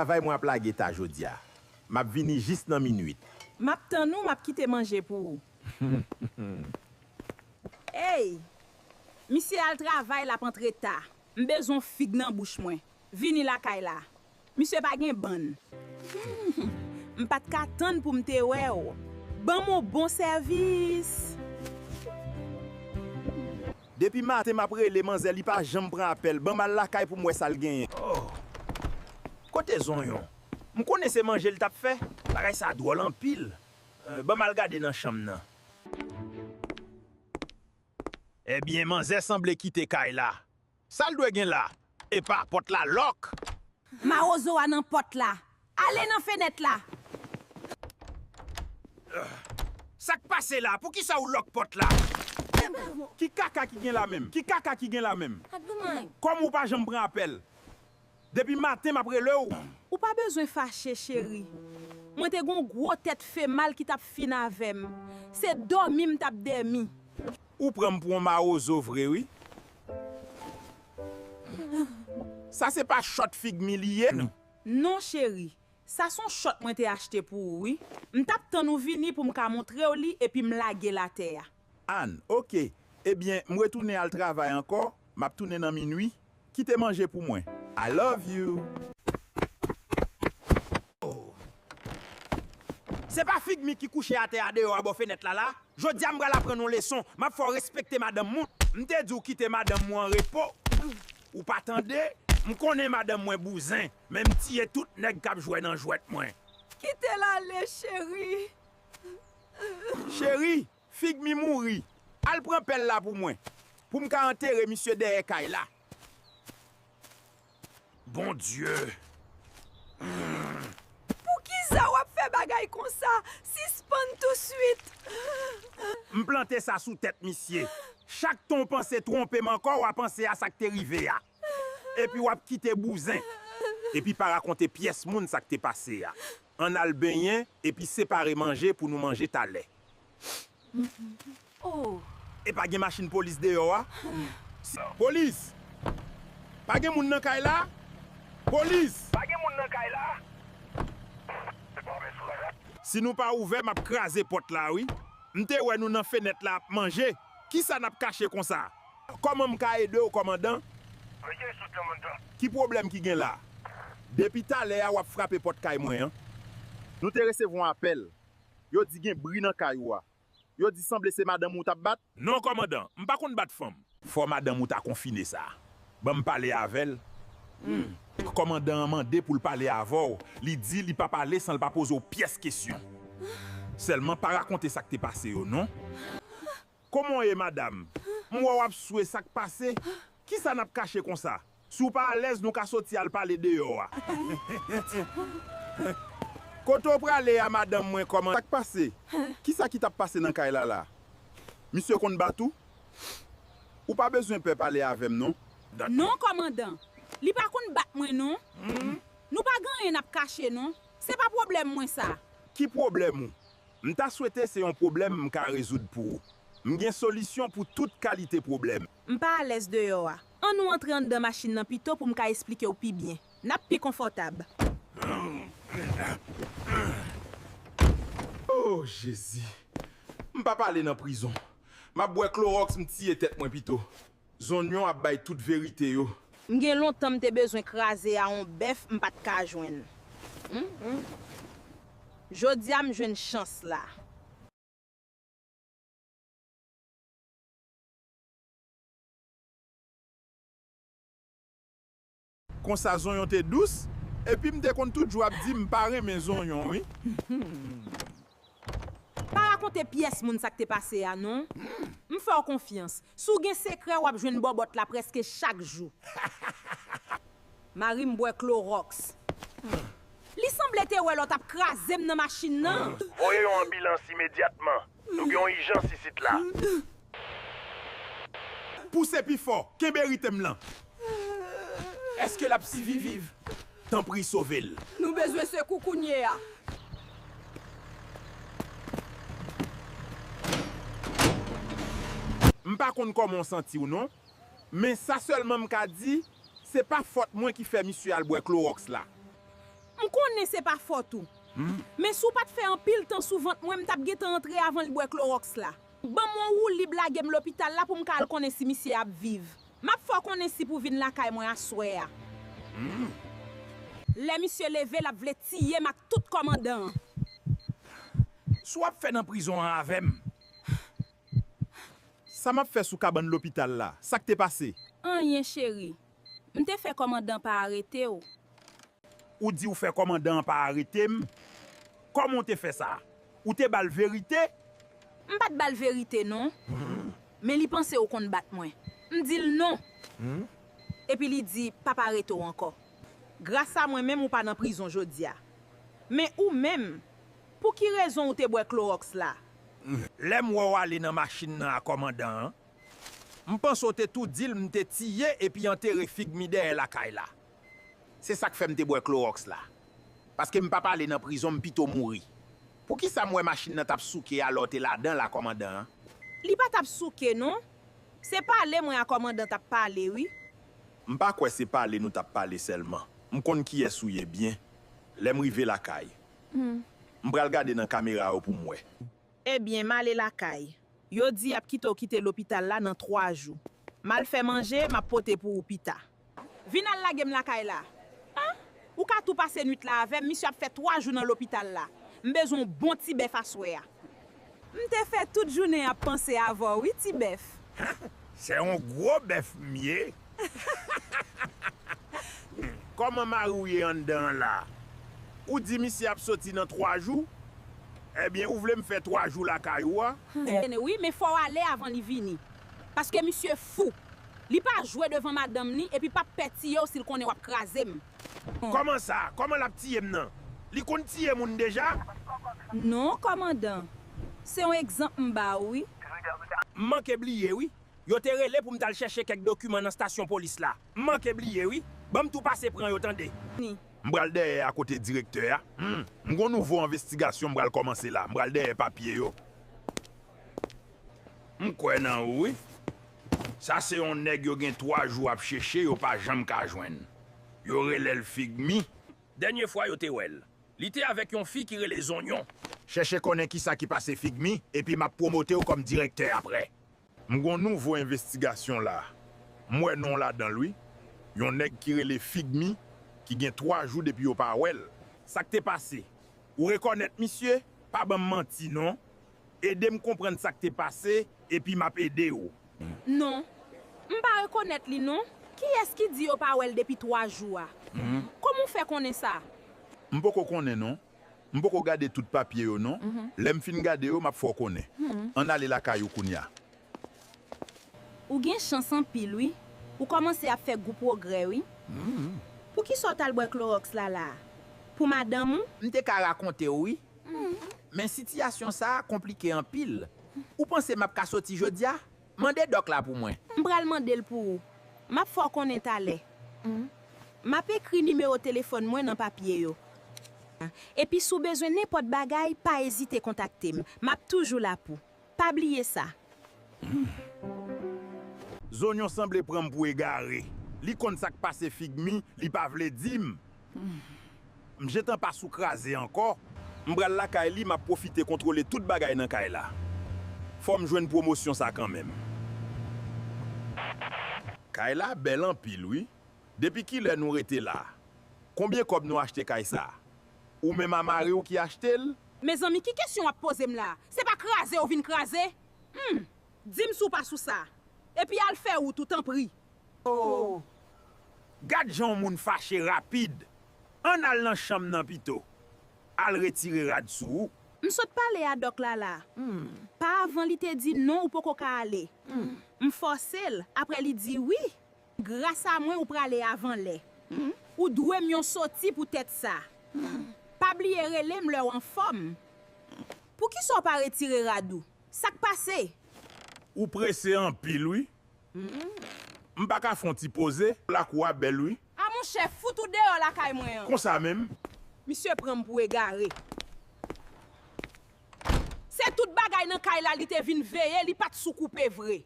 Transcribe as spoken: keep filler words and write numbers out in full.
Travay mwen ap lage ta jodi a. M ap vini jis nan minwit. M ap tann ou, m ap kite manje pou ou. Ey! Misye al travay, l ap antre ta. M bezwen yon fig nan bouch mwen. Vini lakay la. Misye pa gen bann. M pa t ka tann pou m te wè w. Ban m yon bon sèvis. Depi maten m ap rele manzè, li pa janm pran apèl. Ban m al lakay pou m wè sa l genyen. Oh. Kote Zonyon? M konnen se manje l t ap fè. Bagay sa dwòl anpil. Eh, ban m al gade nan chanm nan. Ebyen, manzè sanble kite kay la. Sa l dwe gen la? Epa, pòt la lòk! Mawozo a nan pòt la. Ale nan fenèt la. Sa k pase la? Poukisa w lòk pòt la? Ki kaka ki gen la menm? Ki kaka ki gen la menm? Kòman w pa janm pran apèl? Depi maten m ap rele w. Ou pa bezwen fache, cheri. Mwen te gon gwo tèt femal ki t ap fin avè m. Se dòmi m t ap dèmi. Ou pran m pou yon mawozo vre, wi. Sa se pa chòt fig mi li ye, non? Non, cheri. Sa se yon chòt mwen te achte pou ou, wi. M t ap tann ou vini pou m ka montre w li epi m lage l atè a. Ann, oke. Ebyen, m retounen al travay ankò. M ap tounen nan minwi. Kite manje pou mwen. I love you. Oh. Se pa fig mi ki kouche atè a deyò a bò fenèt la la? Jodi a m pral aprann yon leson. M ap fè w respekte madanm moun. M te di w kite madanm mwen an repo. Ou pa tande? M konnen madanm mwen bouzen, men m tiye tout nèg k ap jwè nan jwèt mwen. Kite l ale, cheri. Cheri, fig mi mouri. Al pran pèl la pou mwen, pou m ka antere misye dèyè kay la. Bondye! Poukisa w ap fè bagay konsa? Sispann touswit! M plante sa sou tèt misye. Chak tan w panse twonpe m ankò, w a panse a sa k te rive a. Epi w ap kite bouzen. Epi pa rakonte pyès moun sa k te pase a. Ann al benyen, epi separe manje pou nou manje talè. Oh. E pa gen machin polis deyò a? Si, polis! Pa gen moun nan kay la? Polis! Pa gen moun nan kay la? Si nou pa ouvè, m ap kraze pòt la, wi. M te wè nou nan fenèt la ap manje. Kisa n ap kache konsa? Kòman m ka ede w, kòmandan? Rete sou tan, mandan. Ki pwoblèm ki gen la? Depi talè a, w ap frape pòt kay mwen an. Nou te resevwa yon apèl. Yo di gen bri nan kay ou a. Yo di sanble se madanm ou t ap bat? Non, kòmandan, m pa konn bat fanm. Fò madanm ou ta konfine sa. Ban m pale avè l. Hmm. Kòmandan an mande pou l pale avè w. Li di li p ap ale san l pa poze w pyès kesyon. Sèlman pa rakonte sa k te pase yo, non. Kòman w ye, madanm? M wè w ap swe, sa k pase? Kisa n ap kache konsa? Si w pa alèz, nou ka soti al pale deyò a. Kote w prale a, madanm mwen, kòman? Sa k pase? Kisa ki t ap pase nan kay la la? Misye konn bat ou? Ou pa bezwen pè pale avè m, non. Non, kòmandan. Li pa konn bat mwen, non. Nou pa gen anyen n ap kache, non. Se pa pwoblèm mwen, sa. Ki pwoblèm ou? M ta swete se yon pwoblèm m ka rezoud pou ou. M gen solisyon pou tout kalite pwoblèm. M pa alèz deyò a. Ann nou antre anndan machin nan pito pou m ka esplike w pi byen. N ap pi konfòtab. Oh, Jezi! M p ap ale nan prizon. M ap bwè klowòks, m tiye tèt mwen pito. Zonyon ap bay tout verite yo. M gen lontan m te bezwen kraze a yon bèf m pa t ka jwenn. Hmm, hmm. Jodi a m jwenn chans la. Konsa zonyon te dous, epi m te konn tout jou ap di m pa renmen zonyon, wi. Pa rakonte pyès moun sa k te pase a, non. M fè w konfyans. Si w gen sekrè, w ap jwenn bòbòt la prèske chak jou. Mari m bwè klowòks. Li sanble te wè lè w t ap kraze m nan machin nan. Voye yon anbilans imedyatman. Nou gen yon ijans isit la. Pouse pi fò, kenbe ritem lan. Èske l ap siviviv? Tanpri, sove l. Nou bezwen sekou kounye a. M pa konn kòman w santi w non, men sa sèlman m ka di, se pa fòt mwen ki fè misye al bwè klowòks la. Men se pa fòt ou. Men si w pa t fè anpil tan sou vant mwen, m t ap gentan antre avan li bwè klowòks la. Ban m yon woulib lage m lopital la pou m ka al konnen si misye ap viv. M ap fè w konnen si pou vin lakay mwen aswè a. Lè misye leve, l ap vle tiye m ak tout kòmandan an. Sa w ap fè nan prizon an avè m? Sa m ap fè sou kabann lopital la? Sa k te pase? Anyen, cheri. M te fè kòmandan pa arete w. Ou di w fè kòmandan an pa arete m? Kòman w te fè sa? Ou te ba l verite? M pa t ba l verite, non. Men li panse ou konn bat mwen. M di l non. Epi li di, p ap arete w ankò. Gras a mwen menm, ou pa nan prizon jodi a. Men ou menm, pou ki rezon ou te bwè klowòks la? Lè m wè w ale nan machin nan ak kòmandan an, m panse w te tou di l m te tiye epi antere Figmi dèyè lakay la. Se sa k fè m te bwè klowòks la. Paske m p ap ale nan prizon, m pito mouri. Poukisa m wè machin nan t ap souke alè w te ladan l a kòmandan an? Li pa t ap souke, non. Se pale mwen a kòmandan t ap pale, wi. M pa kwè se pale nou t ap pale sèlman. M konn kiyès ou ye byen. Lè m rive lakay, m pral gade nan kamera yo pou m wè. Ebyen, m ale lakay. Yo di y ap kite w kite lopital la nan twa jou. M al fè manje, m ap pote pou ou pita. Vin al lage m lakay la. An? Ou ka tou pase nwit la avè m, misye ap fè twa jou nan lopital la. M bezwen yon bon ti bèf aswè a. M te fè tout jounen ap panse avè w wi, ti bèf. Se yon gwo bèf m ye. Kòman mari w ye anndan an la? Ou di misye ap soti nan twa jou? Ebyen, ou vle m fè twa jou lakay ou a? Wi, men fò w ale avan li vini. Paske misye fou. Li pa jwe devan madanm li, epi p ap pè tiye w si l konnen w ap kraze m. Kòman sa? Kòman l ap tiye m nan? Li konn tiye moun deja? Non, kòmandan. Se yon egzanp m ba w, wi. M manke bliye, wi. Yo te rele pou m t al chèche kèk dokiman nan stasyon polis la. M manke bliye, wi. Ban m tou pase pran yo, tande. M pral dèyè a kote direktè a. Hmm. M gon nouvo envestigasyon m pral kòmanse la. M pral dèyè papye yo. M kwè nan ou, wi. Sa se yon nèg yo gen twa jou ap chèche, yo pa janm ka jwenn. Yo rele l Figmi. Dènye fwa yo te wè l, li te avèk yon fi ki rele Zonyon. Chèche konnen kisa ki pase Figmi, epi m ap pwomote w kòm direktè aprè. M gon nouvo envestigasyon la. M wè non w ladan l, wi. Yon nèg ki rele Figmi, ki gen twa jou depi yo pa wè l. Sa k te pase? Ou rekonèt misye? Pa ban m manti, non. Ede m konprann sa k te pase, epi m ap ede w. Non. M pa rekonèt li, non. Kiyès ki di yo pa wè l depi twa jou a? Kòman w fè konnen sa? M poko konnen, non. M poko gade tout papye yo, non. Lè m fin gade yo, m ap fè w konnen. Ann ale lakay ou kounye a. Ou gen chans anpil, wi. Ou kòmanse ap fè gwo pwogrè, wi. Poukisa w t al bwè klowòks la la a? Pou madanm ou? M te ka rakonte w, wi. Men sitiyasyon sa a konplike anpil. Ou panse m ap ka soti jodi a? Mande dòk la pou mwen. M pral mande l pou ou. M ap fè w konnen talè. M ap ekri nimewo telefòn mwen nan papye yo. Epi si w bezwen nenpòt bagay, pa ezite kontakte m. M ap toujou la pou. Pa bliye sa. Zonyon sanble pran m pou egare. Li konn sa k pase Figmi, li pa vle di m. M gentan pa sou kraze ankò. M pral lakay li, m ap pwofite kontwole tout bagay nan kay la. Fò m jwenn pwomosyon sa kanmenm. Kay la bèl anpil, wi. Depi kilè nou rete la? Konbyen kòb nou achte kay sa? Ou menm a mari w ki achte l? Mezanmi, ki kesyon w ap poze m la? Se pa kraze w vin kraze? Humm! Di m si w pa sou sa. Epi al fè wout ou, tanpri. Oh! Gad jan yon moun fache rapid! Ann al nan chanm nan pito. Al retire rad sou ou. M sot pale a dòk la la. Pa avan li te di non, ou poko ka ale. M fòse l, apre li di wi. Gras a mwen ou prale avan lè. Ou dwe m yon soti pou tèt sa. Pa bliye rele m lè w anfòm. Poukisa w pa retire rad ou? Sa k pase? Ou prese anpil wi. M pa ka fè yon ti poze? Lakou a bèl wi. A monchè, fout ou deyò lakay mwen an. Konsa menm? Misye pran m pou egare. Se tout bagay nan kay la li te vin veye, li pa t sou koupe vre.